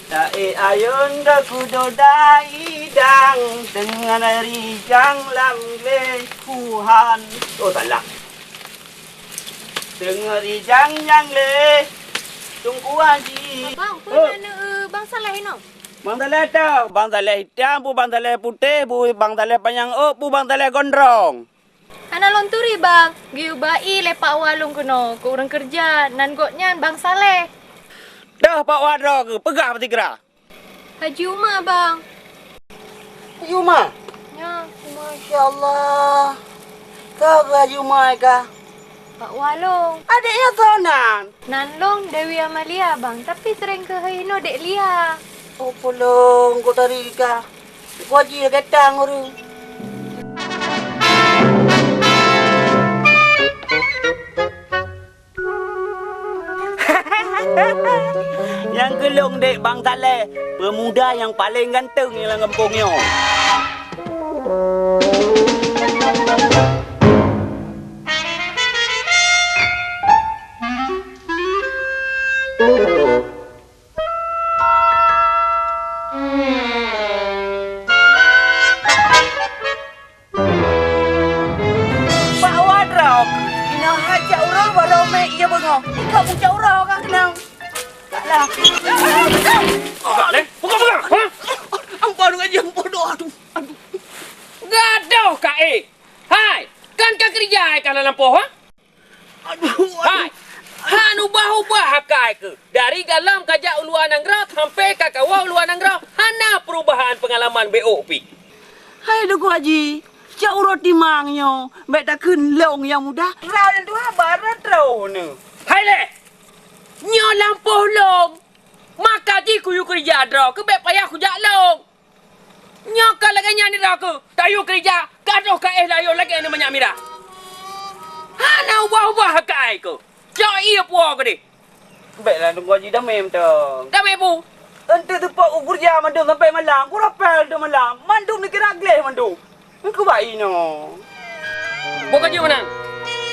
Taék ayôn geukudo dai dang, deungon rijang lam glé kuhan. Oh, salah. Deungon rijang nyang lé Teungku Haji. Abang, peue na, eh, Bang Saleh inoe? Bang Saleh teuh, Bang Saleh itam, peue Bang Saleh putéh, peue Bang Saleh panyang ôk, peue Bang Saleh gondrong. Hana lôn turi, Bang. Geuyue ba-i lé Pak Wa lôn keunoe keu ureueng keureuja, nan gobnyan Bang Saleh. Deuh Pak Wa droe keuh, peugah bak sigra. Haji Uma, Bang. Haji Uma? Nyo. Masya Allah. Soe keuh Haji Uma kah? Pak Wa lôn. Adék nyan soe nan? Nan lôn Dewi Amalia, Bang, tapi sering keuhai inoe Dek Lia. Oh, polong, kok tari kah? Kok ji lagèe tang ureueng. Nyang keu lôn dek Bang Saleh, pemuda nyang paleng ganteng lam gampông nyoe. Pak Wa droe, inoe hajat uroe baroe mé ie beungoh. Ikau pucak uroe ka keunong. Taklah. Peugah lé, peugah, peugah. Ha? Ampôn, Haji, ampôn, aduh, aduh. Gadoh ka, eh. Hai, kan ka keureuja, eh, ka lam lampôh, ha? Aduh, aduh. Hai, han ubah-ubah akai keuh. Dari galom kajak u luwa nanggroe sampai kakawoe u luwa nanggroe, hana peurubahan peungalaman beu pi. Hai Teungku Haji, cok uroe timang nyoe, bèk takheun lôn nyang muda. Rau nyang tuha barat rau nyoe. Hai lé! Nyoe lampôh lôn. Maka jih kuyue keureuja droe keuh bèk payah kujak lôn. Nyoe ka lagèe nyan nira keuh, tayue keureuja, gadoh ka éh layô lagèe nyan manyak mirah. Hana ubah-ubah keukai keuh. Cok ie puwoe keudeh. Bèklah Teungku Haji damé mantong. Damé peue? Eunteuk teupok u keureuja mandum sampai malam, kurapèe teuk malam, mandum neukira gleh mandum. Eungkeu bak inoe. Boh ka jeuet meunan.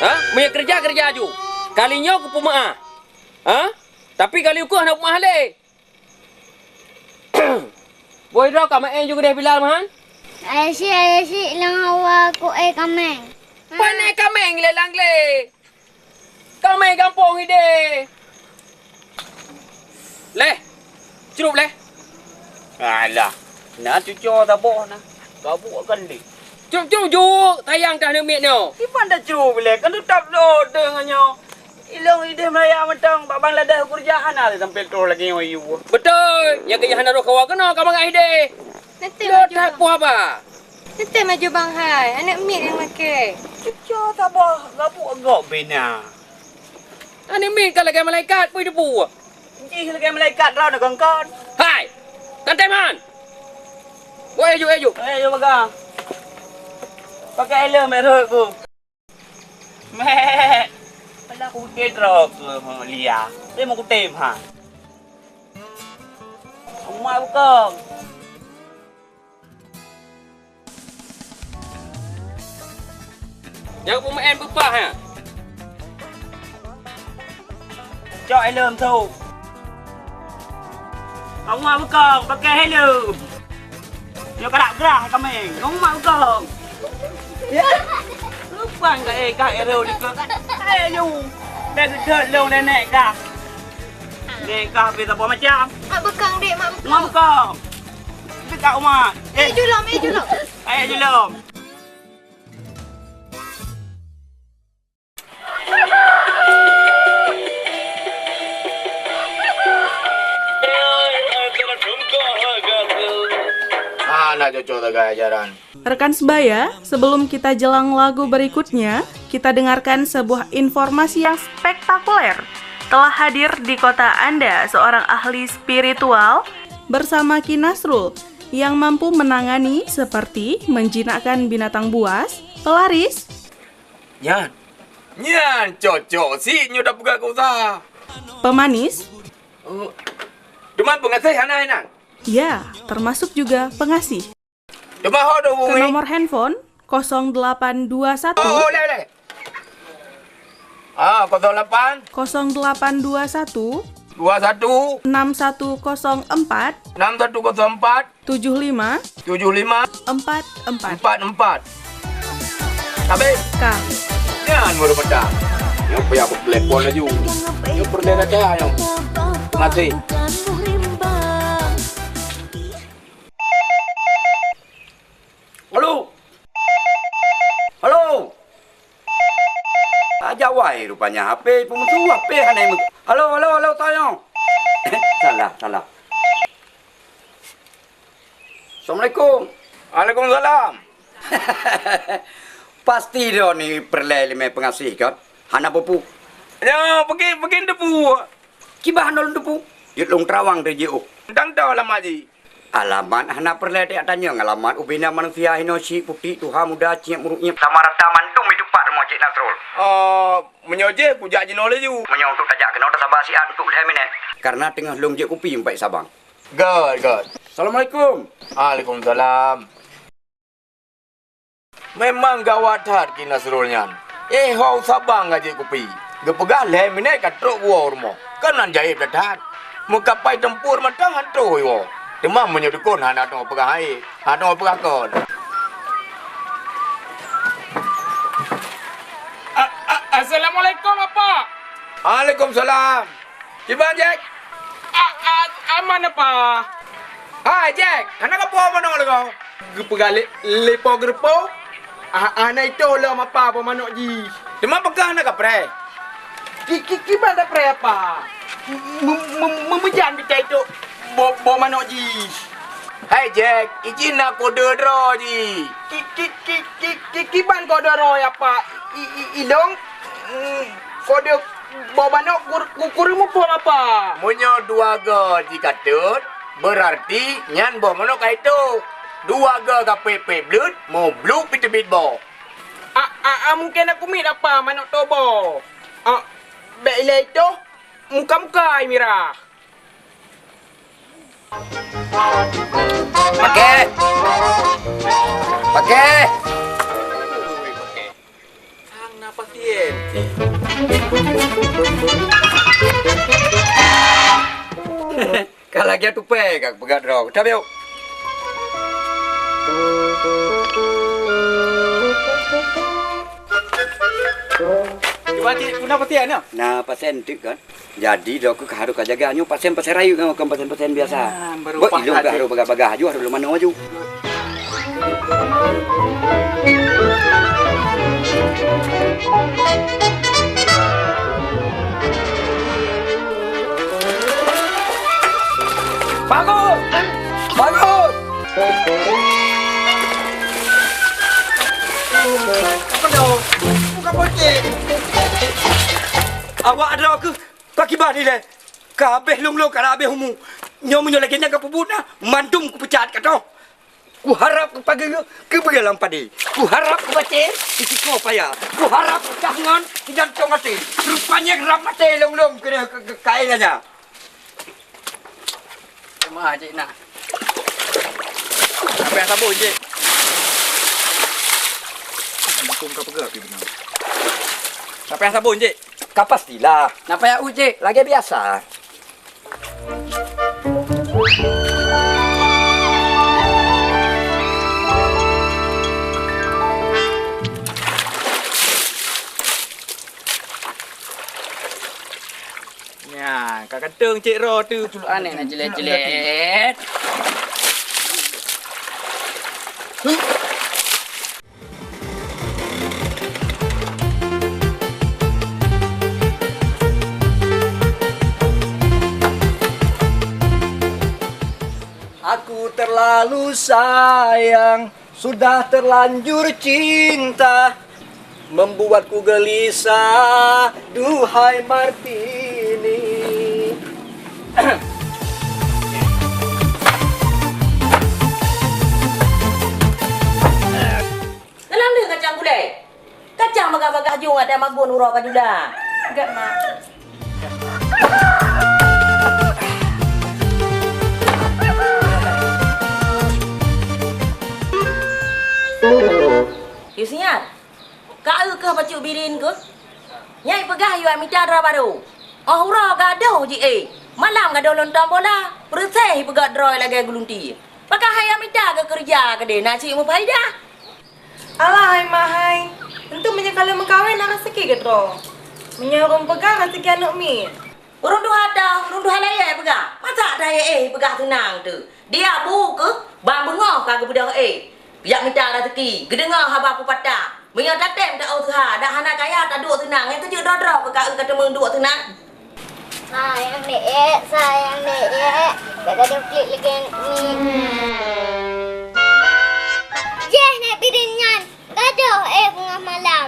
Ha? Meunyo keureuja, keureuja aju. Kali nyoe kupeumeu'ah. Ha? Tapi kali ukeue hana peumeu'ah lé. Boh droe ka meu'én ju keudeh Bilal meuhan? Ayah syik, ayah syik, lam hawa ku'é kaméng. Pané kaméng lé lam glé. Kaméng gampông idéh. Leh. Crup leh. Alah, na cuco saboh na. Gabuek kan lé. Crup-crup ju, sayang dah neumit nyoe. Kiban dah crup lé, kan teutap lo deungon nyoe. Ilong idéh meuraya mantong bak Bangladesh keureuja hana lé sampai troh lagèe nyoe yue. Beutôi, nyang keu hana roh kawa keunoe ka mangat idéh. Nanti lo maju, tak Bang. Puah ba. Nanti maju Bang hai, aneuk miet nyang makai. Cuco saboh gabuek gok bina. Aneuk miet ka lagèe malaikat pui debu. Jih lagèe malaikat droe na kon-kon. Hai. Santai, Man! Woi, aju, aju! Eh, aju, Bagang. Pakai helm, eh, rot ku. Mek. Padahai aku kudroe keu Lia. Dia mau kutem, ha. Umat bukong. Nyang peumaén beupah, ha? Cok helm tu. Awak beukong pakai helm. Nyoe karak grah kameng. Ngon mak beukong. Ya. Lupang ka eh ka ero di ko. Eh yu. Dah gedek long nenek kah. Nek kah habis apa macam? Mak beukong dek mak beukong. Mak beukong. Dekat umat. Eh julom, eh julom. Ayo julom. Hana cocok sagai ajaran. Rekan sebaya, sebelum kita jelang lagu berikutnya, kita dengarkan sebuah informasi yang spektakuler. Telah hadir di kota Anda seorang ahli spiritual bersama Ki Nasrul yang mampu menangani seperti menjinakkan binatang buas, pelaris, Nyan. Nyan cocok sit nyoe tapeugah keu usaha. Pemanis. Oh. Teuma peungaséh hana inan? Ya, termasuk juga pengasih. Teuma ho do Ke bumi. Nomor handphone kosong delapan dua satu. Oh, oh, leh, leh. Ah, kosong lapan. Kosong delapan dua satu. Dua satu. Enam satu kosong empat. Enam satu kosong empat. Tujuh lima. Tujuh lima. Empat empat. Empat empat. Habis. Ka. Nyan baru petang. Nyoe payah aku telepon laju. Nyoe peureulèe dah nyoe. Masih. Halo. Halo. Aja wai rupanya H P peumusuh, H P hana imeuh. Halo, halo, halo, tayong. Salah, salah. Assalamualaikum. Waalaikumsalam. Pasti droeneuh peureulèe ileumèe peungaséh kan? Hana peue-peue. Nyoe, bagi, bagi teupeu. Kiban hana lôn teupeu. Jeuet lôn teurawang teuh jiôh. Tang tao alamat jih. Alamat hana peureulèe tajak tanyong alamat ubena manusia hinoe syiek putéh tuha muda ciek muruk nyep. Sama rata mandum di teumpat rumoh Cik Nasrul. Oh, meunyoe jih kujak jinoe laju. Meunyoe untuk tajak keunoe tasaba siat untuk lhèe minèt. Karena teungoh lôn jeuet kupi meupaih sabang. Göt, göt. Assalamualaikum. Waalaikumsalam. Memang gawat that Ki Nasrul nyan. Eh, ho u sabang ka jeuet kupi. Geupeugah lhèe minèt ka trok woe u rumoh. Keunan jaéb that-that. Meukapai teumpur mantong han trok woe. Teuma meunyoe dukon hana teungoh peugah hai, hana teungoh peugah kon. A-, a-, Assalamualaikum, Apa. Waalaikumsalam. Kiban, Jack? A, a, aman, Apa. Hai, Jack, hana ka po manok lé kau? Geupeugah lé, lé po geureupo, ah, hana itoh lom Apa po manok jih. Teuma peugah hana ka preh? Ki, ki, kiban ka preh, Apa? Me, me, me, meujan bita itoh po, po manok jih. Hai, Jack, ijin na kode droe jih. Ki, ki, ki, ki, ki, kiban kode droe, Apa? I, i, ilong, mm, kode Boh manok kur-, ku-, kureueng muphom, Apa? Meunyoe dua goe jikatot, beurarti nyan boh manok ka itoh. Dua goe ka pép-pép bleuet, mubluk pih teubiet boh. A, a, a, mungken aku miet, Apa, manok toh boh. A, bèk ilèe itoh, muka-muka ai mirah. Pakai. Pakai. Sang na pasien. Ka lagèe tupai ka peugah droe. Tabiyok. Cuba cek, guna pasien ya? Na pasien tu kan. Jadi, droe keuh harôh ka jaga nyoe pasien-pasien rayeuk nyoe, kon pasien-pasien biasa. Ah, baru beuh ilôn keuh harôh bagah-bagah aju, harôh lôn manoe aju. Bagus! Bagus! Apa dah? Bukan pocong. Awak droe keuh Ka kiban ilèe, ka habéh lôn-lôn, ka habéh umu. Nyoe meunyoe lagèe nyan kapeubuet na, mandum kupeucat ka toh. Kuharab keu pageue, keubeue lam padé. Kuharab keu batèe, isikoe paya. Kuharab keu kah ngon, keu gantong até. Rupanya rab maté lom-lom keu, keu, keu kaé nyan. Meu'ah, Cik, na. Siapa nyang sabon, Cik? Muphom ka peugah pih beuna. Siapa nyang sabon, Cik? Ka pastilah. Napa ya, Cik? Lagèe biasa. Nyan, ka kantong Cik Ro tu. Culuk aneh na jelet-jelet. Aku terlalu sayang, sudah terlanjur cinta, membuatku gelisah, duhai Martini. Dalam leuh kacang gulai. Kacang bagah-bagah jong ada magun uroe ka jula. Gak, Mak. Yusniat, ka eu keuh bacut birin keuh? Nyai peugah yue mita droe barô. Oh uroe gadoh ji éh. Malam gadoh lontong bola. Peureuséh peugah droe lagèe geulunti. Pakon hai mita keu keureuja keudeh na cit mupaidah. Alah hai mak hai, entu meunyoe ka lheueh meukawen na raseuki keudroe. Meunyoe ureueng peugah raseuki aneuk miet. Ureueng tuha ta, ureueng tuha layèe peugah, masak ta éh peugah seunang teuh. Dia bu keuh, ban beungoh ka geubeudôh éh. Jak mita raseuki, geudeungoe haba peupatah. Meunyoe tatém ta useuha, dak hana kaya taduek seunang, nyang keuh jeuet droe-droe keu ka eu ka teumeuduek seunang. Sayang dek, sayang dek, gak gadoh klik lagi ni. Jeh nak piring nyan, gadoh eh tengah malam.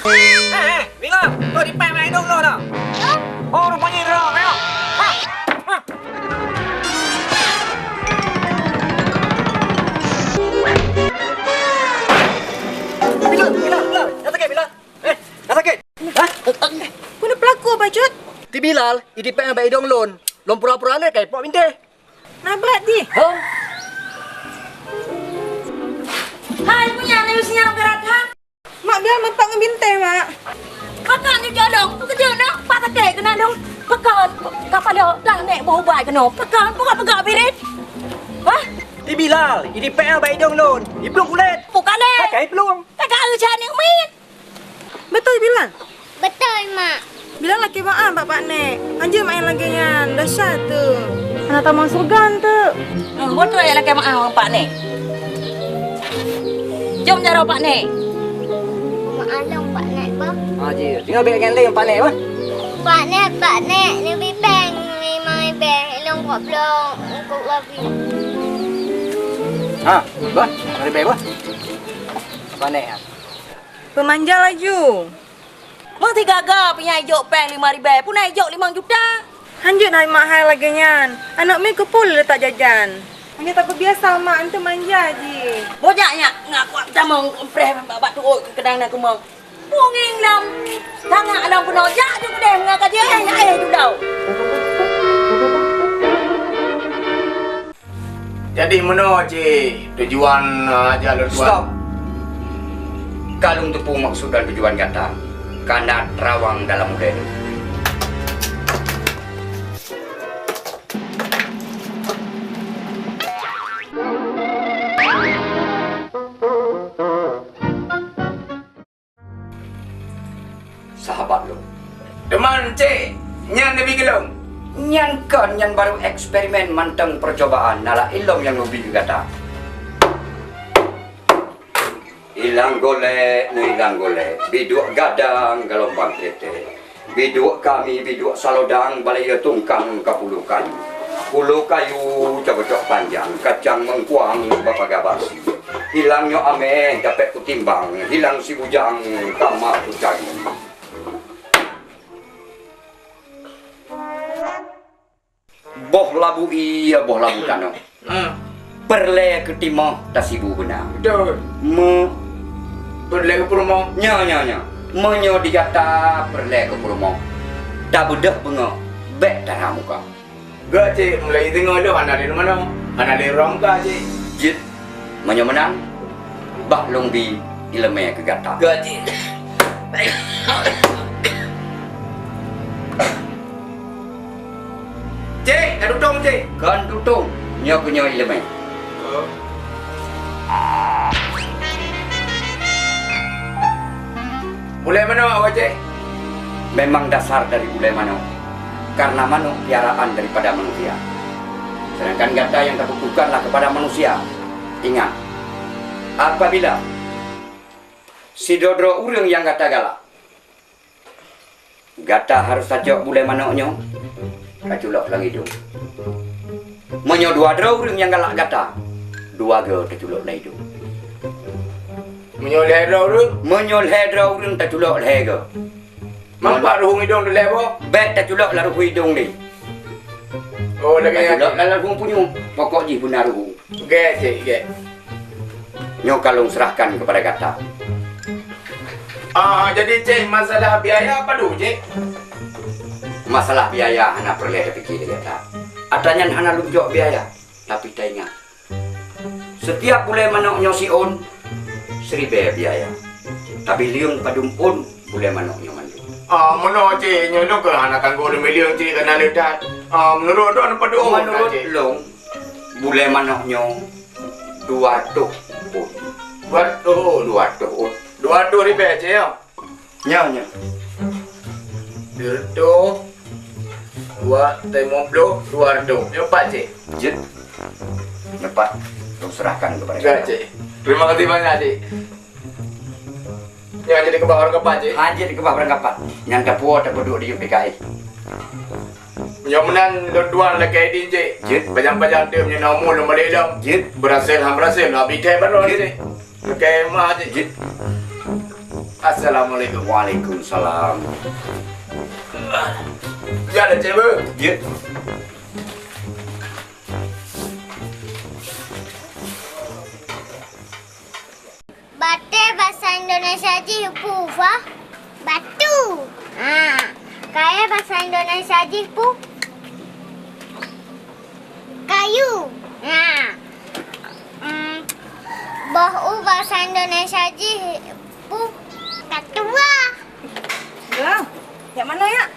Eh, eh, Bila, kau di pek main dong lo dah. Oh, rupanya roh, ya. Ha, ha. Bila, Bila, Bila, dah sakit, Bila. Eh, dah sakit. Hah? Peue pelaku, Bacut? Ti Bilal, i di pek main dong lon. Lom pura-pura le kai pok binteh. Nabrak jih. Hah? Hai, punya na yue sinyal gerat, ha? Mak, biar mantap ngon binteh, Mak. Pakon nyoe jolong, peukeujeut na, pak sakét keunan dong. Pakon, kapala lah nek beuh ubat keunoe. Pakon, peugah-peugah birit. Hah? Ti Bilal, i di pek bak idong lôn. I plueng kulét. Bukan, eh. Pakai plueng. Tak ada ujian ni, Min. Betul, Bilal? Betul, Mak. Bilal lakèe maaf bak Pak Nek. Hanjeuet maén lagèe nyan, dahsyat tu. Hana tamong syeuruga tu. Hmm, beutôi lakèe maaf bak Pak Nek. Jom jaroe Pak Nek. Maaf lom Pak Nek, bah. Ha, ji. Tinggai bèk nyan lé Pak Nek, bah. Pak Nek, Pak Nek, neubi péng lima ribèe, ilong kok blong, kok wabi. Ha, bah, lima ribèe, bah. Pak Nek, ha. Peumanja laju. Meusigaga pih nyan ijok péng lima ribèe, puna ijok limong juta. Hanjeuet hai mak hai lagèe nyan. Aneuk miet keupeue lé letak jajan. Hana tapeubiasa mak, eunteuk manja jih. Bojak nyak, ngak kuat tamong, empreh bak, bak tuôt keu keudang na keumong. Bunging lam. Tangak lam keunoe, jak ju keudeh ngon ka jih, eh, eh, ju dau. Jadi meunoe cit tujuan, ah, aja lôn tuan. Stop. Ka lôn teupeu maksud dan tujuan gata. Ka na terawang dalam ulèe lôn. Kon nyan barô eksperimen mantong peucobaan, na laén lom nyang lôn bi keu gata. Ilang golék, neuilang golék, biduek gadang galombang teutek. Biduek kami, biduek salodang, balayeue tungkang ka pulo kayu. Pulo kayu cok-cok panjang, kacang meungkuang bapagah basi. Hilang nyoe améh dapet kutimbang, hilang si bujang ka mak kucari. Boh labu ie, boh labu tanoh. Hmm. Peureulée keu timoh tasibu beuna. Beutôi. Me- Peureulée keu peurumoh. Nyo, nyo, nyo. Meunyoe di gata peureulée keu peurumoh, tabeudôh beungoh, bék tara muka. Gét cit, mulai deungoe lôn hana lé manoe, hana lé rong ka cit. Jeuet. Meunyoe meunan, bah lôn bi iéleumé keu gata. Gét cit. Cik, ka tutong, Cik. Kon tutong, nyoe keuh nyoe iéleumé. Oh. Bulée manok, Abah Cik? Memang dasar dari bulée manok, karena manok piaraan daripada manusia. Sedangkan gata yang tabutuhkanlah kepada manusia. Ingat, apabila sidroe-droe ureuëng nyang gata galak, gata harôh tacok bulée manok nyoe, taculok lam idong. Meunyoe dua droe ureuëng nyang galak gata, dua goe taculok lam idong. Meunyoe lhée droe ureuëng? Meunyoe lhée droe ureuëng, taculok lhée goe. Meunyoe bak ruhueng idong dilée boh? Bék taculok lam ruhueng idong lé. Oh, lagée nyan. Taculok lam ruhueng punyueng, pokok jih beuna ruhueng. Gét, Cik, gét. Nyoe ka lôn serahkan kepada gata. Ah, jadi, Cik, masalah biaya padum, Cik? Masalah biaya hana peureulée tapiké lé gata. Atra nyan hana lôn cok biaya, tapi taingat, setiap bulée manok nyoe siôn, siribée biaya. Tapi lieng padum ôn bulée manok nyoe mandum. Ah, meunoe, Cik, nyoe lôn keuh hana kanggo deumilieng, Cik, kana le that. Ah, meunurot droeneuh padum ôn, Cik? Meunurot lôn, bulée manok nyoe dua reutôh ôn. Dua reutôh ôn? Dua reutôh ôn. Dua reutôh ribée, Cik, ya? Nyoe, nyoe. Dua reutôh, dua, limong ploh, dua reutôh. Nyoe pat, Cik. Jeuet. Nyoe pat. Lôn serahkan kepada gata. Cik. Terima kasih banyak, Cik. Nyoe jadi keubah barang kapat, Cik. Hana jeuet keubah barang kapat. Nyang tapuwoe tapeuduek di U P K I. Meunyoe meunan lôn tuan lakée idin, Cik. Jeuet. Pajan-pajan teuk meunyoe na umu lôn balek lom. Jeuet. Beurasé han beurasé, lôn abi thée baroe, Cik. Jeuet. Lakée meuah, Cik. Jeuet. Assalamualaikum. Waalaikumsalam. Ya, dah, Cik, beu. Jeuet. Batée basa Indonesia jih peue, Fa? Batu. Ha. Kayée basa Indonesia jih peue? Kayu. Ha. Hmm. Boh u basa Indonesia jih peue? Katua. Bang, jak manoe jak?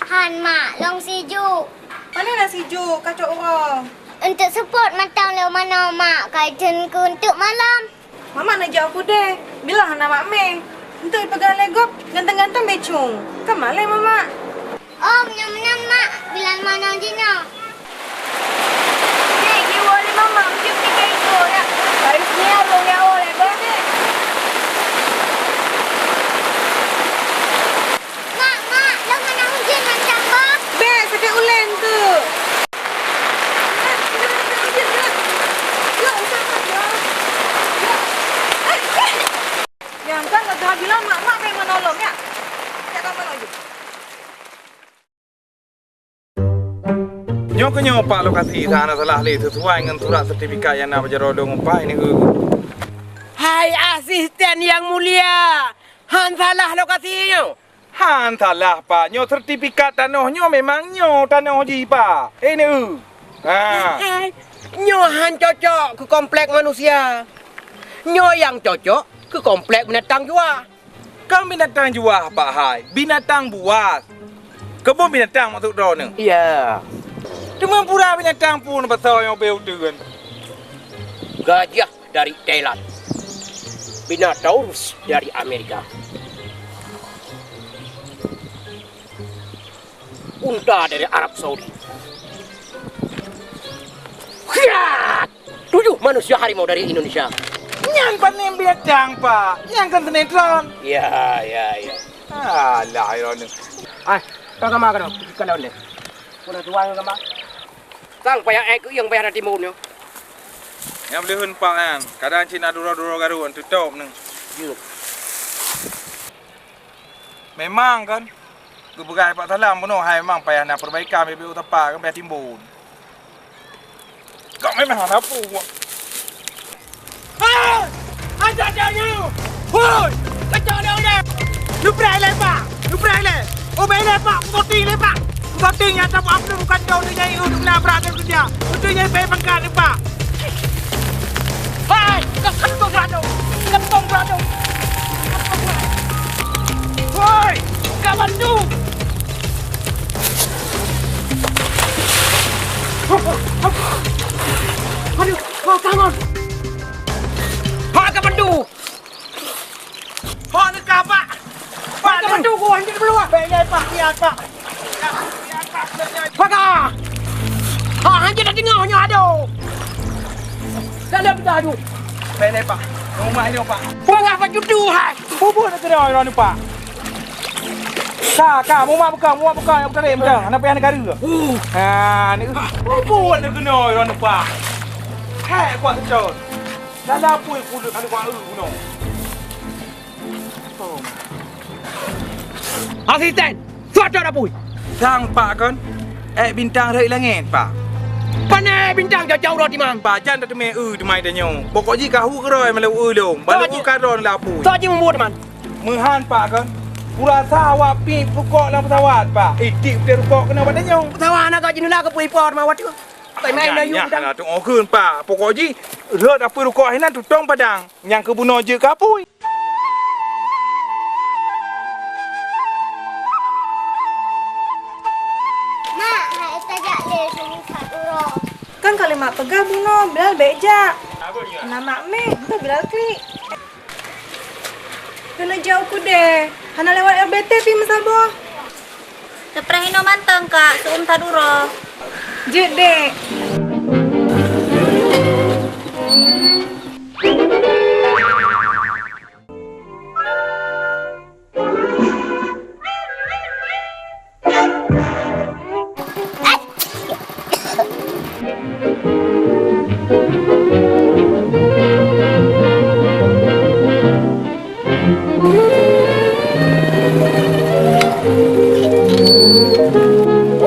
Han, Mak, lôn sijuek. Pane na sijuek, kacok uroe? Eunteuk seupôt mantong lôn manoe, Mak, ka itheun keu eunteuk malam. Mamak neujak u keudè, bilang hana mak mé. Eunteuk ipeugah lé gob, ganteng-ganteng bèk cung. Ka malèe mamak. Oh, meunyoe meunan, Mak, bilang manoe jinoe. Dek, jiwoe lé mamak, meucue tiga ikô, ya. Baru sini arung ya, oh, lé, Dek. Mak, mak, lôn hana ujeuen mantong, bah. Bèk, sakét ulèe tu. Nyang kan lagèe bilang mak-mak bèk meunolong, ya. Cak ka meunolong. Nyoe keuh nyoe pak lokasi, sa hana salah lé, sesuai ngon surat sertifikat nyang na bak jaroe lôn umpah ini, heu. Hai asisten yang mulia, han salah lokasi nyoe? Han salah, Pak. Nyoe sertifikat tanoh nyoe memang nyoe tanoh jih, Pak. Ini, heu. Ha. Hai, nyoe han cocok keu komplek manusia. Nyoe nyang cocok keu komplek binatang juah. Kan binatang juah, Pak hai, binatang buas. Keubon binatang maksud droeneuh? Iya. Teuma pura binatang pun pasal nyang beu uteuen. Gajah dari Thailand. Minotaurus dari Amerika. Unta dari Arab Saudi. Kiat! Tujuh manusia harimau dari Indonesia. Nyan pané binatang, Pak. Nyan kan sinetron. Ya, ya, ya. Alah, iroh ni. Ai, ka gama ka dong. Ka dong deh. Puna tuan gama. Sang payah ék keu yang payah na timbun nyoe. Nyang boleh hun Pak nyan. Kadang cit na duro-duro garu tutop ni. Jeuet. Memang kan, geupeugah Pak Salam bunoe hai memang payah na perbaikan, B B U Tapa kan payah timbun. Kok memang hana puang. Hai! Hai, tak ada nyoe! Hoi! Kacau dia udah! Lupreh lé, Pak! Lupreh lé! Oh, bèk lé, Pak! Kutoting lé, Pak! Kutoting nyang tabuat apa bukan kau tu nyai, oh, nak berat tu kerja. Betul nyai payah pangkat ni, Pak! Hai! Kau kantong beradu! Kantong beradu! Woi! Ka bantu! Aduh, ha, ka ngon! Ha, ka bantu! Ha, neuka, Pak! Pak, ka bantu, ku hanjeuet dulu, Pak! Bèk, bèk, Pak, lihat, Pak! Paga! Ha, hana tadeungoe nyoe, adoe! Dalam dah, adoe! Bèk, bèk, Pak. Rumah nyoe, Pak. Peugah pajutu, hai! Bubur na keunoe droeneuh, Pak. Ka, ka, mumat buka, mumat buka, nyang peutarek buka. Hana payah negara. Uh. Ha, ni. Bubur na keunoe droeneuh, Pak. Hai, kuat seutôt. Dalam pui puleuh kali kuat eu bunoe. Asisten, suat apui. Sang, Pak, kon. Ék bintang rhot i langét, Pak. Pané bintang jauh-jauh rhot, Imam. Pajan tateumé eu teumai tanyoe. Pokok jih ka hu keurôi meulalu eu lom. Balu eu ka droe lam apui. Soe jih mubuet, Man? Meuhan, Pak, kon. Kurasa awak pih rukok lam peusawat, Pak. Idik putih rukok keunoe bak tanyoe. Peusawat hana ka jinula keu pui po teuma watèe. Paimai Melayu nyang hana tu'oh kheun, Pak. Pokok jih rhot apui rukok hinan tutong padang. Nyang keubunoe jeuet keu apui. Mak, hai tajak lé seumeusat uroe. Kan kali mak peugah bunoe, Bilal bèk jak. Na mak meh, tu Bilal klik. Keuneuk jak u keudè, hana lewat R B T pih meusaboh. Teupreh inoe mantong, Kak, seuum that uroe. Jeuet, Dek.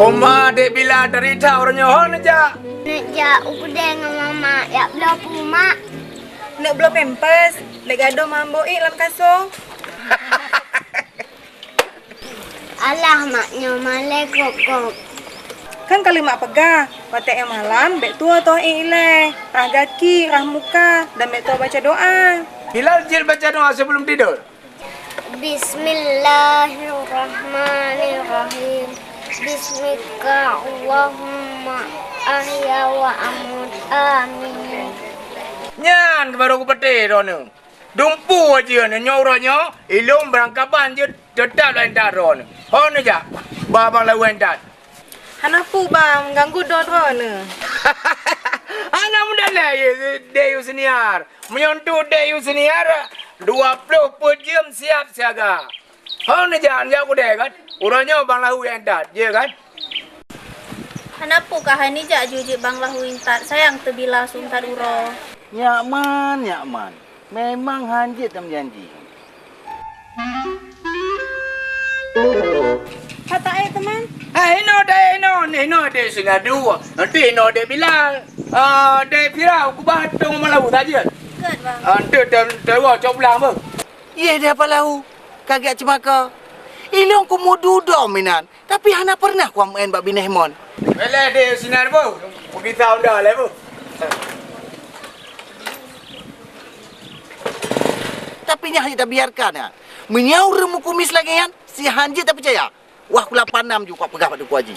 Oma, Dek Bila, dari that uroe nyoe ho neujak? Neujak u keudè ngon mama, jak bloe peumak. Neuk bloe pampers, neuk gadôh mamboi lam kasô. Alah, mak nyoe malèe gob-gob. Kan kali mak peugah, watèe malam bèk tuwoe-tuwoe ék ilèe, rhah gaki, rhah muka, dan bèk tuwoe baca doa. Bilal jeuet baca doa sebelum tidur. Bismillahirrahmanirrahim. Bismika Allahumma ahya wa amut. Amin. Nyan baru kupeuteh droeneuh. Dumpeue jeuet nyoe uroe nyoe, ilôn barangkaban jeuet teutap laén that droeneuh. Ho neujak, ba bang laén that. Hana peue, Bang, mengganggu droe-droe neuh. Hana meudalai, Dek Yusniar. Meunyoe tu Dek Yusniar, dua ploh peuet jeuem siap siaga. Ho neujak, neujak keudè kan? Uroe nyoe Bang Lahu nyang that, jeuet kan? Hana peue ka hai neujak ju jeuet Bang Lahu nyang that, sayang teuh Bila seuum that uroe. Nyak man, nyak man. Memang hanjeuet tameujanji. Ka taék, teuma? Eh, inoe taék inoe, inoe dek Singadua. Nanti inoe dek Bilal. Ah, dek Fira, kubah tong malau saja. Good, Bang. Ah, nanti teuwa cok pulang, beuh. Yeh deh, Pak Lahu. Kagak cemaka. Ilong ku mudu dom inan. Tapi hana pernah kuameu'en bak binéh mon. Beleh deh sinan bu. Kubita unda lé bu. Tapi nyan hana tabiarkan, ha. Meunyoe ureuëng meukumis lagée nyan, si hanjeuet tapeucaya. Wah, kulapan nam ju kupeugah bak Teungku Haji.